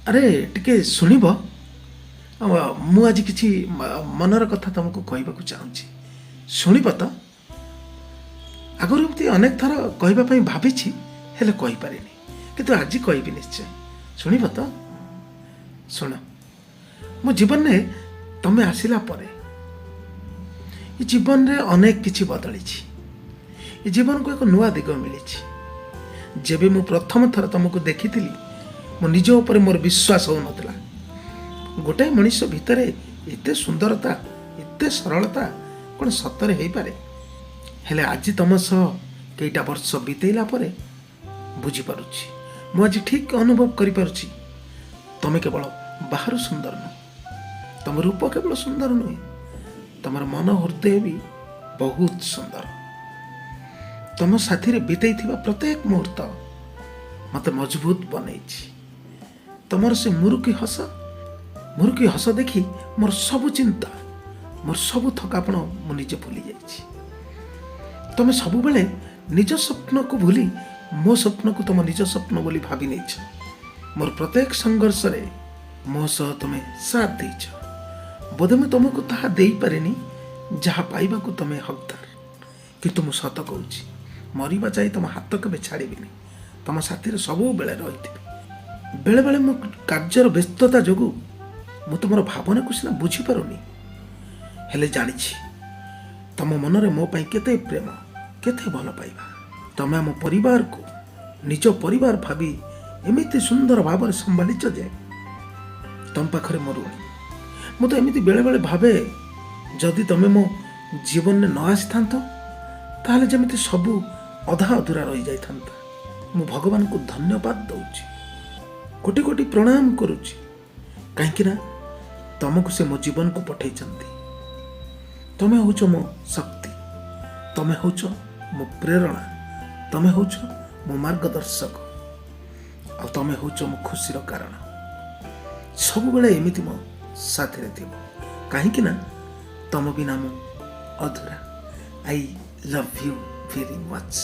ଆରେ, ଟିକେ ଶୁଣିବ? ମୁଁ ଆଜି କିଛି ମନର କଥା ତୁମକୁ କହିବାକୁ ଚାହୁଁଛି, ଶୁଣିବ ତ? ଆଗରୁ ଏମିତି ଅନେକ ଥର କହିବା ପାଇଁ ଭାବିଛି, ହେଲେ କହିପାରିନି। କିନ୍ତୁ ଆଜି କହିବି ନିଶ୍ଚୟ। ଶୁଣିବ ତ? ଶୁଣ, ମୋ ଜୀବନରେ ତମେ ଆସିଲା ପରେ ଏ ଜୀବନରେ ଅନେକ କିଛି ବଦଳିଛି। ଏ ଜୀବନକୁ ଏକ ନୂଆ ଦିଗ ମିଳିଛି। ଯେବେ ମୁଁ ପ୍ରଥମ ଥର ତମକୁ ଦେଖିଥିଲି, ମୋ ନିଜ ଉପରେ ମୋର ବିଶ୍ୱାସ ହେଉନଥିଲା। ଗୋଟାଏ ମଣିଷ ଭିତରେ ଏତେ ସୁନ୍ଦରତା, ଏତେ ସରଳତା କ'ଣ ସତରେ ହେଇପାରେ? ହେଲେ ଆଜି ତମ ସହ କେଇଟା ବର୍ଷ ବିତେଇଲା ପରେ ବୁଝିପାରୁଛି, ମୁଁ ଆଜି ଠିକ୍ ଅନୁଭବ କରିପାରୁଛି, ତମେ କେବଳ ବାହାରୁ ସୁନ୍ଦର ନୁହଁ, ତମ ରୂପ କେବଳ ସୁନ୍ଦର ନୁହେଁ, ତମର ମନ ହୃଦୟ ବି ବହୁତ ସୁନ୍ଦର। ତମ ସାଥିରେ ବିତେଇଥିବା ପ୍ରତ୍ୟେକ ମୁହୂର୍ତ୍ତ ମୋତେ ମଜବୁତ ବନେଇଛି। ତମର ସେ ମୁରୁକି ହସ, ମୁରୁକି ହସ ଦେଖି ମୋର ସବୁ ଚିନ୍ତା, ମୋର ସବୁ ଥକାପଣ ମୁଁ ନିଜେ ଭୁଲି ଯାଇଛି। ତମେ ସବୁବେଳେ ନିଜ ସ୍ୱପ୍ନକୁ ଭୁଲି ମୋ ସ୍ୱପ୍ନକୁ ତମ ନିଜ ସ୍ୱପ୍ନ ବୋଲି ଭାବି ନେଇଛ। ମୋର ପ୍ରତ୍ୟେକ ସଂଘର୍ଷରେ ମୋ ସହ ତମେ ସାଥ ଦେଇଛ। ବୋଧେ ମୁଁ ତମକୁ ତାହା ଦେଇପାରିନି ଯାହା ପାଇବାକୁ ତମେ ହକଦାର, କିନ୍ତୁ ମୁଁ ସତ କହୁଛି, ମରିବା ଯାଏ ତମ ହାତ କେବେ ଛାଡ଼ିବିନି। ତମ ସାଥିରେ ସବୁବେଳେ ରହିଥିବି। ବେଳେବେଳେ ମୋ କାର୍ଯ୍ୟର ବ୍ୟସ୍ତତା ଯୋଗୁଁ ମୁଁ ତୁମର ଭାବନାକୁ ସିନା ବୁଝିପାରୁନି, ହେଲେ ଜାଣିଛି ତମ ମନରେ ମୋ ପାଇଁ କେତେ ପ୍ରେମ, କେତେ ଭଲ ପାଇବା। ତମେ ଆମ ପରିବାରକୁ ନିଜ ପରିବାର ଭାବି ଏମିତି ସୁନ୍ଦର ଭାବରେ ସମ୍ଭାଳିଛ ଯେ ତମ ପାଖରେ ମୋ ଋଣୀ। ମୁଁ ତ ଏମିତି ବେଳେବେଳେ ଭାବେ, ଯଦି ତମେ ମୋ ଜୀବନରେ ନ ଆସିଥାନ୍ତ, ତାହେଲେ ଯେମିତି ସବୁ ଅଧା ଅଧୁରା ରହିଯାଇଥାନ୍ତା। ମୁଁ ଭଗବାନଙ୍କୁ ଧନ୍ୟବାଦ ଦେଉଛି, କୋଟି କୋଟି ପ୍ରଣାମ କରୁଛି, କାହିଁକି ନା ତମକୁ ସେ ମୋ ଜୀବନକୁ ପଠେଇଛନ୍ତି। ତମେ ହେଉଛ ମୋ ଶକ୍ତି, ତମେ ହେଉଛ ମୋ ପ୍ରେରଣା, ତମେ ହେଉଛ ମୋ ମାର୍ଗଦର୍ଶକ, ଆଉ ତମେ ହେଉଛ ମୋ ଖୁସିର କାରଣ। ସବୁବେଳେ ଏମିତି ମୋ ସାଥିରେ ଥିବ, କାହିଁକି ନା ତମ ବିନା ମୁଁ ଅଧୁରା। I love you very much.